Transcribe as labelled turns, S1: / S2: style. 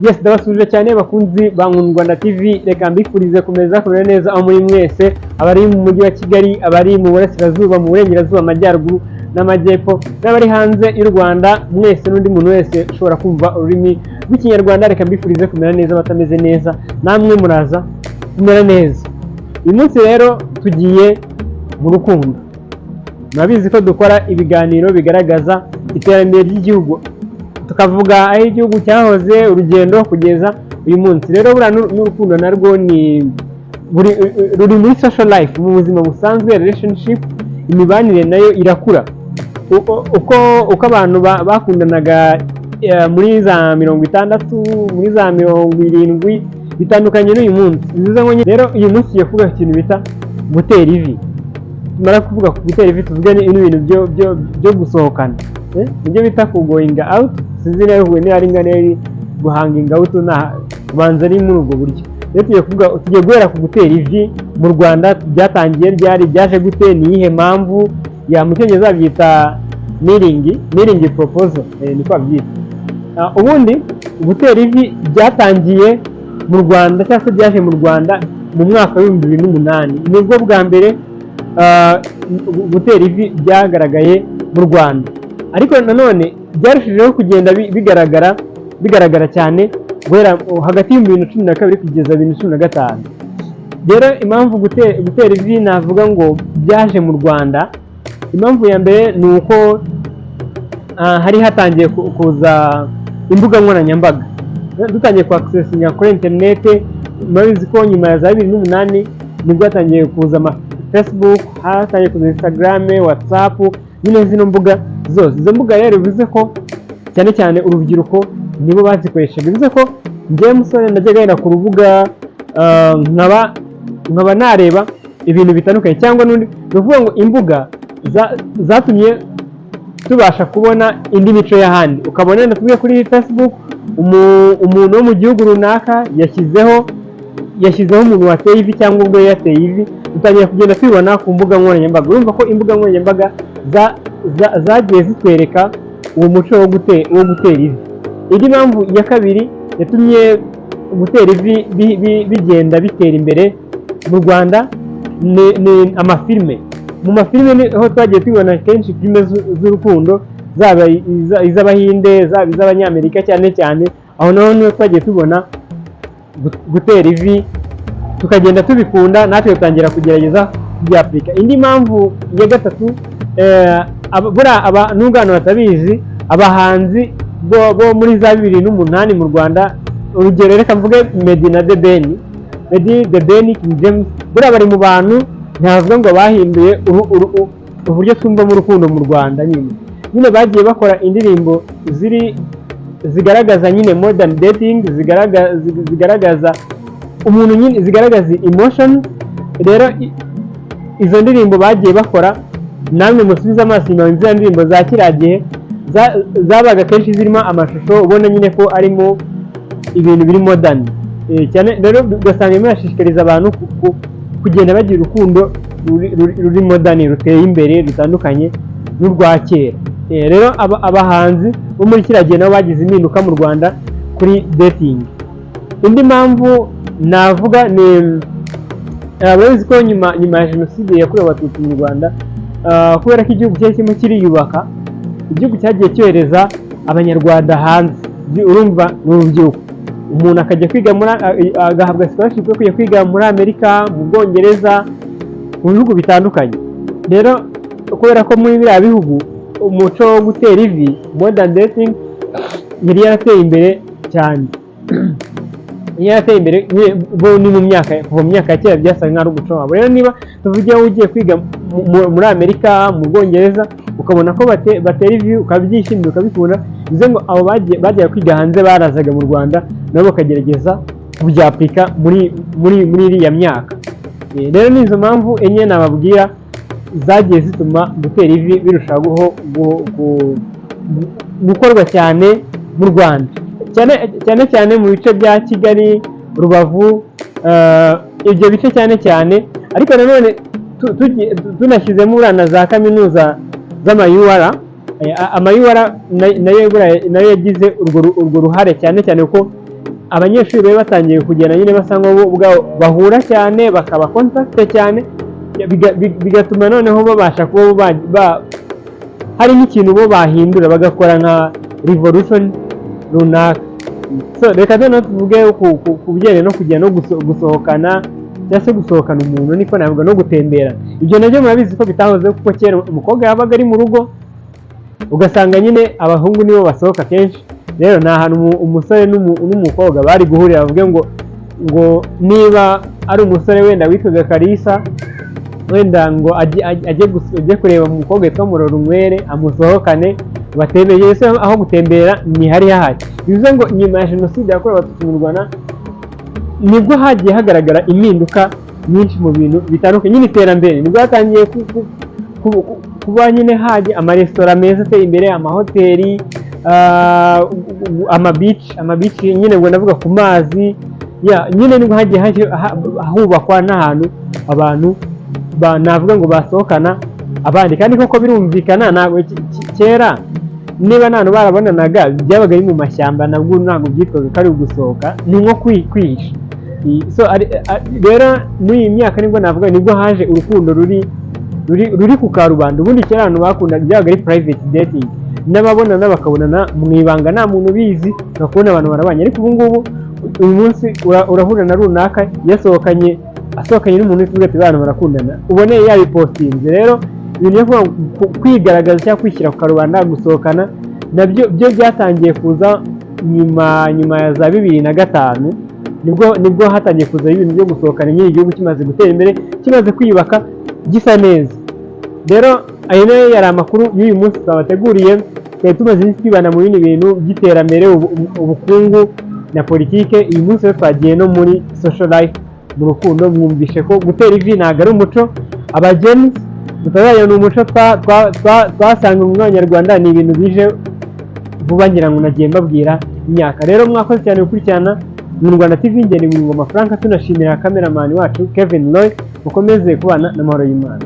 S1: Yes, ndabasuhuje cyane bakunzi ba Rwanda TV. Reka mbifurize kumeza kumera neza aho muri mwese, abari mu mujyi wa Kigali, abari mu burasirazuba, mu burengerazuba, amajyaruguru n'amajyepfo, n'abari hanze y'u Rwanda mwese, n'undi muntu wese ushobora kumva ururimi rw'Ikinyarwanda. Reka mbifurize kumera neza. Batameze neza, namwe muraza kumera neza. Uyu munsi rero tugiye mu rukundo. Murabizi ko dukora ibiganiro bigaragaza iterambere ry'igihugu, tukavuga aho igihugu cyahoze, urugendo kugeza uyu munsi. Rero buriya n'urukundo narwo ni ruri muri social life, mu buzima busanzwe, relationship, imibanire nayo irakura. Uko abantu bakundanaga muri za 60, muri za 70, bitandukanye n'uyu munsi. Bivuze ngo rero uyu munsi tugiye kuvuga ku kintu bita gutera ivi. Tumara kuvuga ku gutera ivi, tuvuge n'ibintu byo gusohokana, nibyo bita ku going out. Sinzi niba bihuye, niba ari ngana ari guhanginga out, na ubanza ari muri ubwo buryo. Rero tugiye kuvuga, tugiye guhera ku gutera ivi mu Rwanda. Byatangiye ryari? Byaje gute? Ni iyihe mpamvu? Ya, mu Cyongereza babyita kneeling proposal, niko babyita. Ubundi gutera ivi byatangiye mu Rwanda, cyangwa se byaje mu Rwanda mu mwaka wa 2008. Nibwo bwa mbere gutera ivi byagaragaye mu Rwanda, ariko nanone byarushijeho kugenda bigaragara cyane guhera hagati ya 2012 kugeza 2015. Rero impamvu gutera ivi navuga ngo byaje mu Rwanda, impamvu ya mbere ni uko hari hatangiye kuza imbuga nkoranyambaga, dutangiye ku accessinga kuri interinete. Murabizi ko nyuma ya za 2008 nibwo hatangiye kuza ama Facebook, hatangiye kuza Instagram, WhatsApp, nyine zino mbuga zose. Izo mbuga rero bivuze ko cyane cyane urubyiruko nibo bazikoreshaga. Bivuze ko njyewe musore najyaga wenda ku rubuga, nkaba nareba ibintu bitandukanye cyangwa n'undi. Ni ukuvuga ngo imbuga zatumye tubasha kubona indi mico y'ahandi. Ukabona wenda tuvuge kuri Facebook umuntu wo mu gihugu runaka yashyizeho umuntu wateye ivi cyangwa ubwo yateye ivi, dutangira kugenda tubibona ku mbuga nkoranyambaga. Urumva ko imbuga nkoranyambaga zagiye zitwereka uwo muco wo gutera ivi. Indi mpamvu ya kabiri yatumye gutera ivi bigenda bitera imbere mu Rwanda ni amafilime. Mu mafilime niho twagiye tubibona kenshi filime z'urukundo, zaba iz'Abahinde, zaba iz'Abanyamerika cyane cyane. Aho naho niho twagiye tubona gutera ivi, tukagenda tubikunda, natwe dutangira kugerageza kubyapurika. Indi mpamvu ya gatatu, buriya nubwo abantu batabizi, abahanzi bo muri za 2008 mu Rwanda, urugero reka mvuge Meddy na The Ben, Meddy, The Ben, King James, buriya bari mu bantu ntavuga ngo bahinduye uburyo twumvamo urukundo mu Rwanda. Nyine bagiye bakora indirimbo ziri zigaragaza nyine modern dating, zigaragaza umuntu nyine, zigaragaza emotions. Rero izo ndirimbo bagiye bakora, namwe musubize amaso inyuma, ziriya ndirimbo za kiriya gihe zabaga kenshi zirimo amashusho ubona nyine ko arimo ibintu biri modern. Cyane rero ugasanga irimo irashishikariza abantu kugenda bagira urukundo ruri modern, ruteye imbere, rutandukanye n'urwa kera. Rero abahanzi bo muri kiriya gihe nabo bagize impinduka mu Rwanda kuri dating. Indi mpamvu navuga ni abazi ko nyuma ya Jenoside yakorewe Abatutsi mu Rwanda, kubera ko igihugu cyari kirimo kiriyubaka, igihugu cyagiye cyohereza Abanyarwanda hanze. Urumva ni urubyiruko, umuntu akajya kwiga muri, agahabwa scholarship yo kujya kwiga muri Amerika, mu Bwongereza, mu bihugu bitandukanye. Rero kubera ko muri biriya bihugu umuco wo gutera ivi, modern dating, yari yarateye imbere cyane, yari yarateye imbere nyine, bo ni mu myaka, kuva mu myaka ya kera byasaga nk'aho ari umuco wabo. Rero niba tuvuge wowe ugiye kwiga muri Amerika, mu Bwongereza, ukabona ko batera ivi, ukabyishimira, ukabikunda, bivuze ngo abo bagiye bajyaga kwiga hanze barazaga mu Rwanda nabo bakagerageza kubyapurika muri iriya myaka. Rero ni izo mpamvu enye nababwira zagiye zituma gutera ivi birushaho gukorwa cyane mu Rwanda, cyane cyane cyane mu bice bya Kigali, Rubavu, ibyo bice cyane cyane. Ariko nanone tunashyizemo buriya na za kaminuza z'ama UR, ama UR nayo buriya nayo yagize urwo ruhare cyane cyane kuko Abanyeshuri bari batangiye kugenda nyine basa nk'aho bo ubwabo bahura cyane, bakaba contact cyane, bigatuma noneho babasha kuba hari nk'ikintu bo bahindura, bagakora nka revolution runaka. So reka noneho tuvuge ku bijyanye no kujya no gusohokana cyangwa se gusohokana umuntu, niko navuga, no gutembera. Ibyo nabyo murabizi ko bitahozeho, kuko kera umukobwa yabaga ari mu rugo, ugasanga nyine abahungu nibo basohoka kenshi. Rero ni ahantu umusore n'umukobwa bari guhurira, bavuge ngo niba ari umusore wenda witwaga Kalisa, wenda ngo ajye kureba umukobwa witwa Murorunkwere, amusohokane, batembere. Ese aho gutembera ni hari hahari? Bivuze ngo nyuma ya Jenoside yakorewe Abatutsi mu Rwanda nibwo hagiye hagaragara impinduka nyinshi mu bintu bitandukanye nyine, iterambere nibwo hatangiye kuba nyine haje amaresitora meza ateye imbere, amahoteli, amabeach nyine, ngo ndavuga ku mazi ya nyine, nibwo hagiye hubakwa n'ahantu abantu navuga ngo basohokana abandi. Kandi koko birumvikana, ntabwo kera niba nta hantu barabonanaga, byabaga ari mu mashyamba, nabwo ntabwo byitwaga ko ari ugusohoka, ni nko kwihisha. So rero muri iyi myaka nibwo navuga nibwo haje urukundo ruri ku karubanda. Ubundi kera abantu bakundaga byabaga ari private dating, n'ababonana bakabonana mu ibanga, nta muntu ubizi, bakabona abantu barabanye. Ariko ubu ngubu, uyu munsi urahura na runaka yasohokanye, asohokanye n'umuntu, uvuga ati abantu barakundana, ubone yabipostinze. Rero ibintu byo kuvuga ngo kwigaragaza cyangwa kwishyira ku karubanda, gusohokana, nabyo byo byatangiye kuza nyuma ya za 2005. Nibwo hatangiye kuza ibintu byo gusohokana nyine, igihugu kimaze gutera imbere, kimaze kwiyubaka, gisa neza. Rero ayo nayo yari amakuru y'uyu munsi twabateguriye. Twari tumaze iminsi twibanda mu bindi bintu by'iterambere, ubukungu na politike. Uyu munsi rero twagiye no muri social life, mu rukundo. Mwumvishe ko gutera ivi ntabwo ari umuco abageni mutazajya, ni umuco twasanga mu Banyarwanda, ni ibintu bije vuba, ngira ngo nagiye mbabwira imyaka. Rero mwakoze cyane gukurikirana mu Rwanda TV. Ngeni mu Ngoma Frank, tunashimira cameraman wacu Kevin Roy. Mukomeze kubana n'amahoro y'Imana.